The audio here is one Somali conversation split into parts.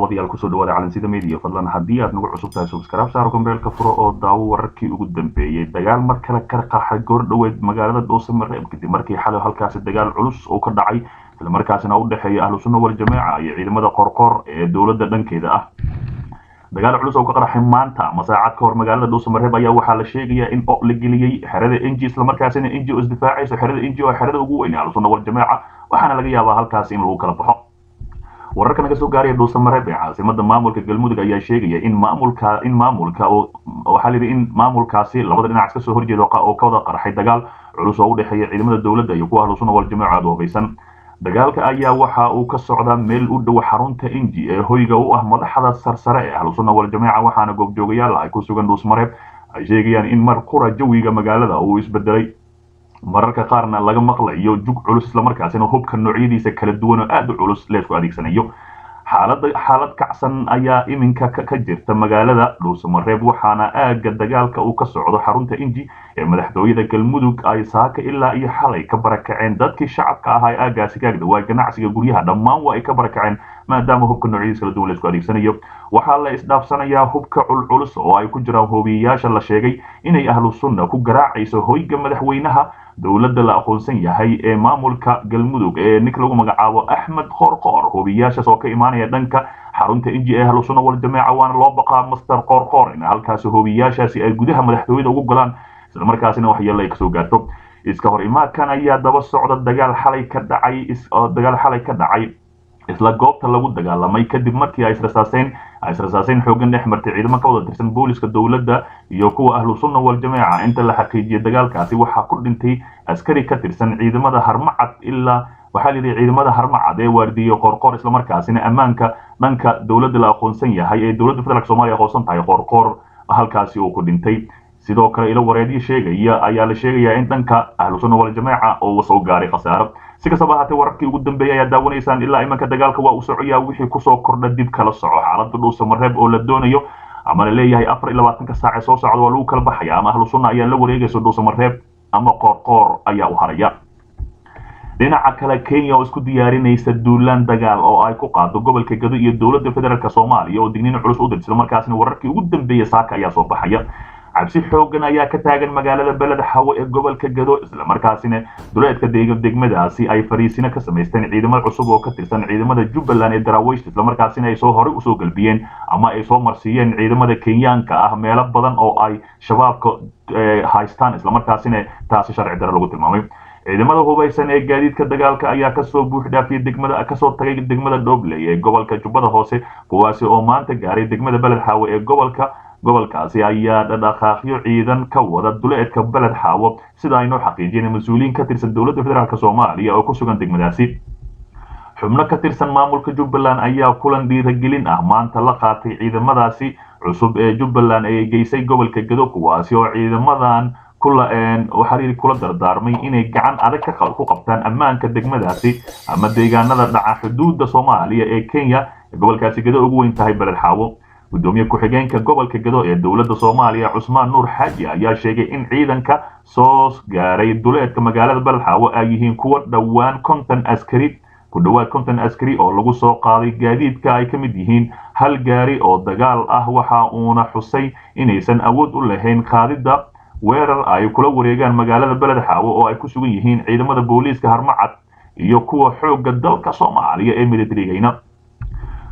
Daawadayaal, kusoo dhawaada Calansida Media. Fadlan haddii aad nagu cusub tahay, subscribe saaro, gambeelka furo oo daawo wararkii ugu dambeeyey. Dagaal mar kale ka qarxay goor dhoweed magaalada Dhuusamareeb, kadib markii xalay halkaasi dagaal culus oo ka dhacay, islamarkaasina u dhexeeya Ahlu Sunna Waljamaaca iyo ciidamada Qorqoor ee dowladda dhankeeda ah. Dagaal culus oo ka qarxay maanta ama saacad ka hor magaalada Dhuusamareeb ayaa waxaa la sheegayaa in o la geliyey xerada Inji, islamarkaasina Inji oo isdifaacayso. Xerada Inji oo xerada ugu weyn Ahlu Sunna Waljamaaca, waxaana laga yaabaa halkaasi in lagu kala baxo. Wararka naga soo gaaraya Dhuusamareeb ee caasimada maamulka Galmudug ayaa sheegaya in maamulka oo waxaa la yidhi in maamulkaasi labada dhinac iska soo horjeeda oo ka wada qarxay dagaal culus oo u dhexeeya ciidamada dowladda iyo kuwa Ahlu Sunna Waljamaaca aad u hubaysan. Dagaalka ayaa waxa uu ka socdaa meel u dhow xarunta Inji ee hoyga u ah madaxda sarsare ee Ahlu Sunna Waljamaaca, waxaana goobjoogayaal ay ku sugan Dhuusamareeb ay sheegayaan in mar qura jawiga magaalada uu isbedelay, mararka qaarna laga maqlayo jug culus, islamarkaasina hubka noocyadiisa kala duwan oo aada u culus leesku adeegsanayo. Xaalada xaalad kacsan ayaa iminka ka jirta magaalada Dhuusamareeb, waxaana aagga dagaalka uu ka socdo xarunta Inji ee madaxtooyada Galmudug ay saaka ilaa iyo xalay ka barakaceen dadkii shacabka ahaa ee aaggaasi ka agdhawaa. Ganacsiga, guryaha, dhammaan waa ay ka barakaceen, maadaama hubka noocyadiisa kala duwan laisku adeegsanayo. Waxaa la isdhaafsanayaa hubka culculus oo ay ku jiraan hoobiyeyaasha la sheegay inay Ahlu Sunna ku garaacayso hoyga madaxweynaha dowladda la aqoonsan yahay ee maamulka Galmudug ee nink lagu magacaabo Axmed Qoorqoor. Hoobiyeyaashaas oo ka imaanaya dhanka xarunta Inji ee Ahlu Sunna Waljamaaca, waana loo baqaa Master Qoorqoor in halkaasi hoobiyeyaashaasi ay gudaha madaxtooyada ugu galaan, islamarkaasina waxyeelo ay kasoo gaarto. Iska hor imaadkan ayaa daba socda dagaal xalay ka dhacay isla goobta lagu dagaalamay, kadib markii ay israsaaseyn xoogan dhex martay ciidamo ka wada tirsan booliska dowladda iyo kuwa Ahlu Sunna Waljamaaca. Inta la xaqiijiyay, dagaalkaasi waxaa ku dhintay askari ka tirsan ciidamada Harmacad, ilaa waxaa la yidhi ciidamada Harmacad ee waardiiyey Qoorqoor, islamarkaasina ammaanka dhanka dowladda la aqoonsan yahay ee dowladda federaalk Soomaaliya aqoonsan tahay Qoorqoor halkaasi uu ku dhintay. Sidoo kale, ilo wareedyo sheegaya ayaa la sheegayaa in dhanka Ahlu Sunna Waljamaaca oo soo gaaray khasaaro. Si kastaba ahaatee, wararkii ugu dambeeyay ayaa daawanaysaan. Ilaa imanka dagaalka waa uu socoyaa. Wixii kusoo kordha dib kala soco. Xaaladda Dhuusamareeb oo la doonayo ama la leeyahay 24-ka saac ee soo socda waa lagu kala baxaya, ama Ahlu Sunna ayaa la wareegaysa Dhuusamareeb ama Qoorqoor ayaa u haraya. Dhinaca kale, Kenya oo isku diyaarinaysa duulaan dagaal oo ay ku qaado gobolka Gado iyo dowladda federaalk Soomaaliya oo digniin culus u dirtay, markaasna wararkii ugu dambeeyay saaka ayaa soo baxaya. Cabsi xoogan ayaa ka taagan magaalada Beled Xawo ee gobolka Gado, islamarkaasina duleedka degmadaasi ay fariisino ka samaysteen ciidamo cusub oo ka tirsan ciidamada Jubbaland ee Daraawiishta, islamarkaasina ay soo horey usoo galbiyeen ama ay soo marsiiyeen ciidamada Kenyaanka ah meelo badan oo ay Shabaabka haystaan, islamarkaasina taasi sharci darro lagu tilmaamay. Ciidamada hubaysan ee gaadiidka dagaalka ayaa kasoo buux dhaafiyay degmada, kasoo tagay degmada Dhobley ee gobolka Jubbada Hoose, kuwaasi oo maanta gaaray degmada Beled Xaawo ee gobolka. Gobolkaasi ayaa dhaqaaqyo ciidan ka wada duleedka Beled Xaawo, sida aynoo xaqiijiyeen mas-uuliyiin ka tirsan dowladda federaalk Soomaaliya oo ku sugan degmadaasi. Xubno ka tirsan maamulka Jubbaland ayaa kulan dhiiragelin ah maanta la qaatay ciidamadaasi cusub ee Jubbaland ee geysay gobolka Gado, kuwaasi oo ciidamadan kula waxaa layidhi kula dardaarmay inay gacan adag ku qabtaan ammaanka degmadaasi ama deegaanada dhaca xuduudda Soomaaliya ee Kenya ee gobolkaasi Gado ugu weyn tahay Beled Xaawo. Gudoomiye ku-xigeenka gobolka Gado ee dowladda Soomaaliya, Cusmaan Nuur Xaaji, ayaa sheegay in ciidanka soo gaaray duleedka magaalada Beled Xaawo ay yihiin kuwa dhowaan 50 askari, ku dhowaad 50 askari oo lagu soo qaaday gaadiidka ay ka mid yihiin hal gaari oo dagaal ah. Waxa uuna xusay inaysan awood u lahayn qaadidda weerar ay kula wareegaan magaalada Beled Xaawo oo ay ku sugan yihiin ciidamada booliiska Harmacad iyo kuwa xoogga dalka Soomaaliya ee militarigayna.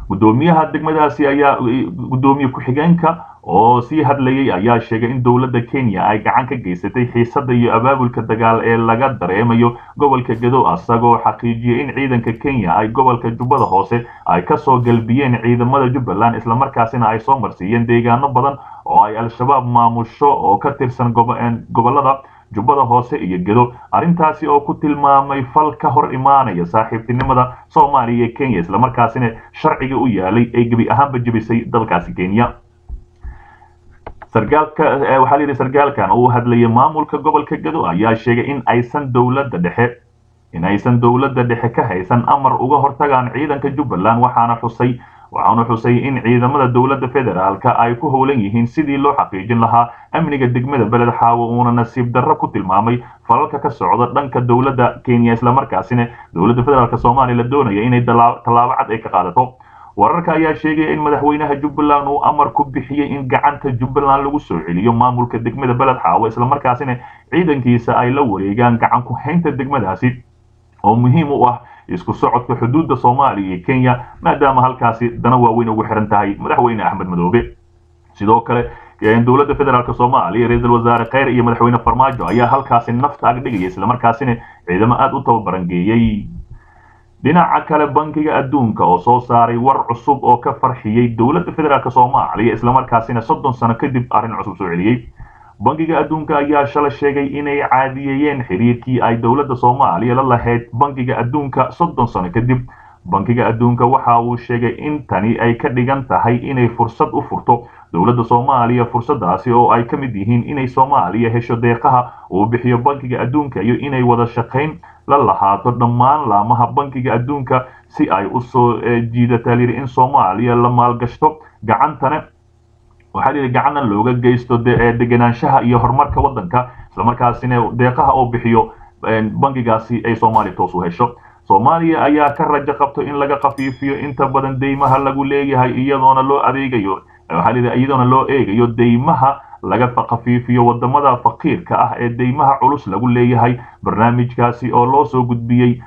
Gudoomiyaha degmadaasi ayaa, gudoomiye ku-xigeenka oo sii hadlayay, ayaa sheegay in dowladda Kenya ay gacan ka geysatay xiisadda iyo abaabulka dagaal ee laga dareemayo gobolka Gado, asagoo xaqiijiyay in ciidanka Kenya ay gobolka Jubbada Hoose ay kasoo galbiyeen ciidamada Jubbaland, islamarkaasina ay soo marsiiyeen deegaano badan oo ay Al-Shabaab maamusho oo ka tirsan gobolada Jubbada Hoose iyo Gedo, arrintaasi oo ku tilmaamay fal ka hor imaanaya saaxiibtinimada Soomaaliya iyo Kenya, islamarkaasina sharciga u yaalay ay gebi ahaanba jebisay dalkaasi Kenya. Sargaalka waxaa la yidhi, sargaalkan oo u hadlayay maamulka gobolka Gado ayaa sheegay in aysan dowladda dhexe ka haysan amar uga hortagaan ciidanka Jubbaland, waxaana xusay in ciidamada dowladda federaalka ay ku howlan yihiin sidii loo xaqiijin lahaa amniga degmada Beled Xaawo, uuna nasiib darro ku tilmaamay falalka ka socda dhanka dowladda Kenya, islamarkaasina dowladda federaalk Soomaaliya la doonaya inay tallaabo cad ay ka qaadato. Wararka ayaa sheegaya in madaxweynaha Jubbaland uu amar ku bixiyey in gacanta Jubbaland lagu soo celiyo maamulka degmada Beled Xaawo, islamarkaasina ciidankiisa ay la wareegaan gacan ku haynta degmadaasi oo muhiim u ah isku socodka xuduudda Soomaaliya iyo Kenya, maadaama halkaasi dana waaweyn ugu xiran tahay madaxweyne Axmed Madoobe. Sidoo kale dowladda federaalk Soomaaliya, ra-iisul wasaare Kheyr iyo madaxweyne Farmaajo ayaa halkaasi nafta ag dhigaya, islamarkaasina ciidamo aada u tababaran geeyey. Dhinaca kale, Bankiga Adduunka oo soo saaray war cusub oo ka farxiyey dowladda federaalk Soomaaliya, islamarkaasina 30 sano kadib arrin cusub soo celiyey. Bankiga Adduunka ayaa shalay sheegay inay caadiyeeyeen xiriirkii ay dowladda Soomaaliya la lahayd Bankiga Adduunka 30 sano kadib. Bankiga Adduunka waxa uu sheegay in tani ay ka dhigan tahay inay fursad u furto dowladda Soomaaliya, fursadaasi oo ay ka mid yihiin inay Soomaaliya hesho deeqaha uu bixiyo Bankiga Adduunka iyo inay wada shaqayn la lahaato dhammaan laamaha Bankiga Adduunka si ay u soo jiidataa layidhi in Soomaaliya la maalgashto, gacantana waxaa layidhi gacanna looga geysto degenaanshaha iyo horumarka waddanka, islamarkaasina deeqaha oo bixiyo bankigaasi ay Soomaaliya toos u hesho. Soomaaliya ayaa ka rajo qabto in laga khafiifiyo inta badan deymaha lagu leeyahay, iyadoona loo adeegayo, waxaa layidhi iyadoona loo eegayo deymaha laga khafiifiyo wadamada faqiirka ah ee deymaha culus lagu leeyahay. Barnaamijkaasi oo loo soo gudbiyey,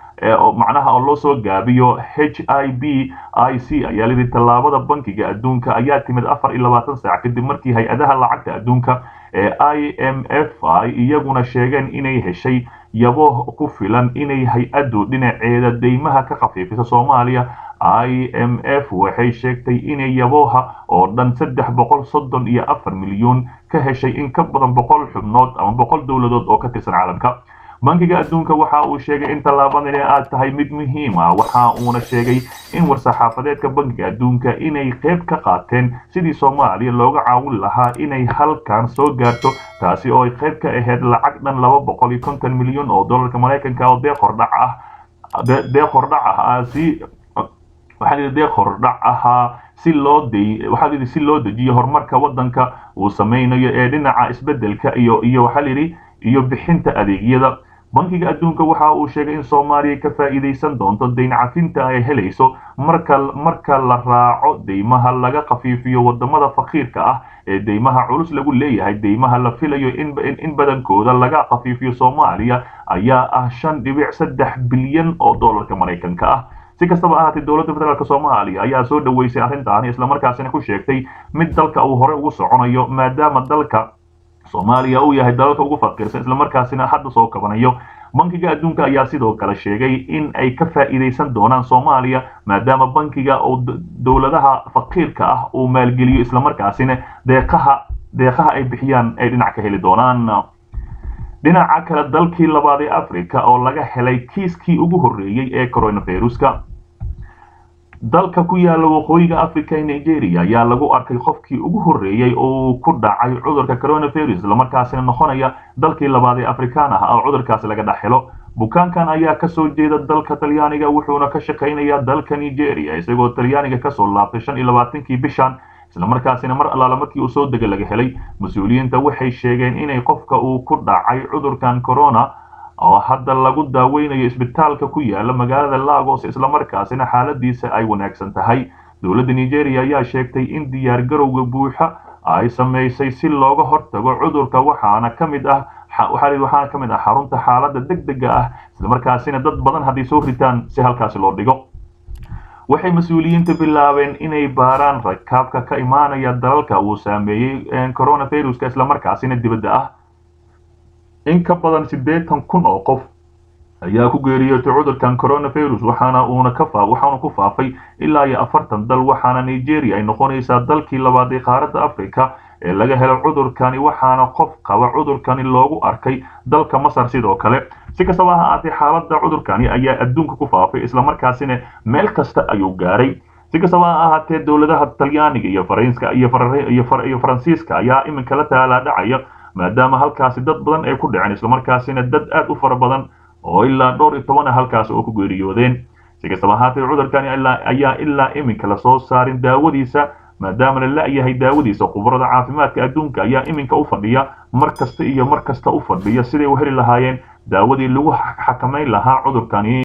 macnaha oo loo soo gaabiyo HIPC ayaa layidhi. Tallaabada Bankiga Adduunka ayaa timid 24 saac kadib markii hay-adaha lacagta adduunka ee IMF ay iyaguna sheegeen inay heshay yabo ku filan inay hay-addu dhinaceeda deymaha ka khafiifiso Soomaaliya. IMF waxay sheegtay inay yabooha oo dhan 334 milyuun ka heshay in ka badan 100 xubnood ama 100 dowladood oo ka tirsan caalamka. Bankiga Adduunka waxa uu sheegay in tallaabadani aad tahay mid muhiim ah, waxa uuna sheegay in war-saxaafadeedka Bankiga Adduunka inay qayb ka qaateen sidii Soomaaliya looga caawin lahaa inay halkan soo gaarto, taasi oo ay qayb ka ahayd lacag dhan 250 milyan oo dollarka Maraykanka oo deeq hordhac ah, deeq hordhac ah si waxaa yidhi deeq hordhac ahaa si loo day, waxaa yidhi si loo dejiyo horumarka waddanka uu sameynayo ee dhinaca isbeddelka iyo waxaa yidhi iyo bixinta adeegyada. Bankiga Adduunka waxa uu sheegay in Soomaaliya ka faa'iidaysan doonto deyn cafinta ay helayso marka la raaco deymaha laga khafiifiyo wadamada faqiirka ah ee deymaha culus lagu leeyahay. Deymaha la filayo in badankooda laga khafiifiyo Soomaaliya ayaa ah 5.3 bilyan oo dollarka Maraykanka ah. Si kastaba ahaatee, dowladda federaalk Soomaaliya ayaa soo dhaweysay arrintaani, islamarkaasina ku sheegtay mid dalka uu hore ugu soconayo, maadaama dalka Soomaaliya uu yahay dalalka ugu faqiirsan, islamarkaasina hadda soo kabanayo. Bankiga Adduunka ayaa sidoo kale sheegay in ay ka faa'iidaysan doonaan Soomaaliya, maadaama bankiga uu dowladaha faqiirka ah uu maalgeliyo, islamarkaasina deeqaha ay bixiyaan ay dhinac ka heli doonaan. Dhinaca kale, dalkii labaad ee Africa oo laga helay kiiskii ugu horreeyey ee coronaviruska. Dalka ku yaala waqooyiga Africa ee Nigeria ayaa lagu arkay qofkii ugu horreeyey oo ku dhacay cudurka coronavirus, islamarkaasina noqonaya dalkii labaad ee Afrikaan ah oo cudurkaasi laga dhex helo. Bukaankan ayaa kasoo jeeda dalka Talyaaniga, wuxuuna ka shaqaynayaa dalka Nigeria, isagoo Talyaaniga kasoo laabtay 25-kii bishan, islamarkaasina mar allaala markii uu soo degay laga helay. Mas-uuliyiinta waxay sheegeen inay qofka uu ku dhacay cudurkan corona oo hadda lagu daaweynayo isbitaalka ku yaala magaalada Lagos, islamarkaasina xaaladiisa ay wanaagsan tahay. Dowladda Nigeria ayaa sheegtay in diyaar garowga buuxa ay samaysay si looga hortago cudurka, waxaana ka mid ah xarunta xaaladda degdega ah, islamarkaasina dad badan hadday soo ritaan si halkaasi loo dhigo. Waxay mas-uuliyiinta bilaabeen inay baaraan rakaabka ka imaanaya dalalka uu saameeyey coronaviruska, islamarkaasina dibadda ah. In ka badan 80,000 oo qof ayaa ku geeriyootay cudurkan coronavirus, waxaana ku faafay ilaa iyo 40 dal, waxaana Nigeria ay noqonaysaa dalkii labaad ee qaaradda Africa ee laga helo cudurkani, waxaana qof qaba cudurkani loogu arkay dalka Masar sidoo kale. Si kastaba ha ahaatee, xaaladda cudurkani ayaa adduunka ku faafay, islamarkaasina meel kasta ayuu gaaray. Si kastaba ha ahaatee, dowladaha Talyaaniga iyo Faranska iyo Faransiiska ayaa iminka la taala dhacaya, maadaama halkaasi dad badan ay ku dhaceen, islamarkaasina dad aad u fara badan oo ilaa dhowr iyo toban halkaasi oo ku geeriyoodeen. Si kastaba ahaatee, cudurkani ayaa ilaa iminka lasoo saarin daawadiisa, maadaama la la-yahay daawadiisa. Khubarada caafimaadka adduunka ayaa iminka u fadhiya mar kasta iyo mar kasta u fadhiya siday u heli lahaayeen daawadii lagu xakamayn lahaa cudurkani.